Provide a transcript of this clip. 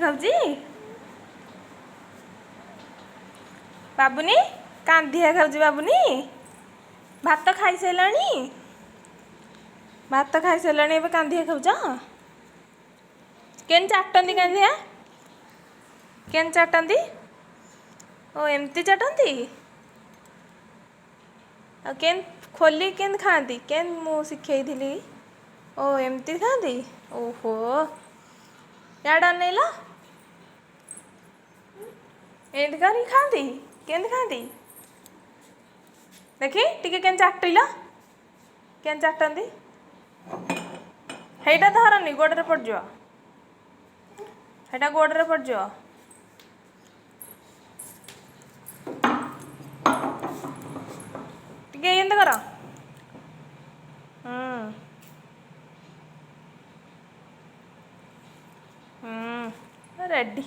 ଖାଉଛି ବାବୁନି, କାନ୍ଧିଆ ଖାଉଛି ବାବୁନି। ଭାତ ଖାଇସାରିଲାଣି, ଭାତ ଖାଇସାରିଲାଣି, ଏବେ କାନ୍ଧିଆ ଖାଉଛ? କେନ୍ ଚାଟନ୍ତି କାନ୍ଧିଆ? କେନ୍ ଚାଟନ୍ତି? ଓ, ଏମିତି ଚାଟନ୍ତି? ଆଉ କେନ୍ ଖୋଲି କେମିତି ଖାଆନ୍ତି? କେନ୍ ମୁଁ ଶିଖେଇଥିଲି? ଓ, ଏମିତି ଖାଆନ୍ତି? ଓହୋ, ଇଆଡ଼େ ଅନେଇଲ। ଏମିତି କରିକି ଖାଆନ୍ତି? କେମିତି ଖାଆନ୍ତି ଦେଖି ଟିକେ, କେନ୍ ଚାଟିଲ, କେନ୍ ଚାଟନ୍ତି? ହେଇଟା ଧରନି, ଗୋଡ଼ରେ ପଡ଼ିଯିବ। ସେଇଟା ଗୋଡ଼ରେ ପଡ଼ିଯିବ। ଟିକେ ଏମିତି କର। ହୁଁ ହୁଁ, ରେଡ଼ି।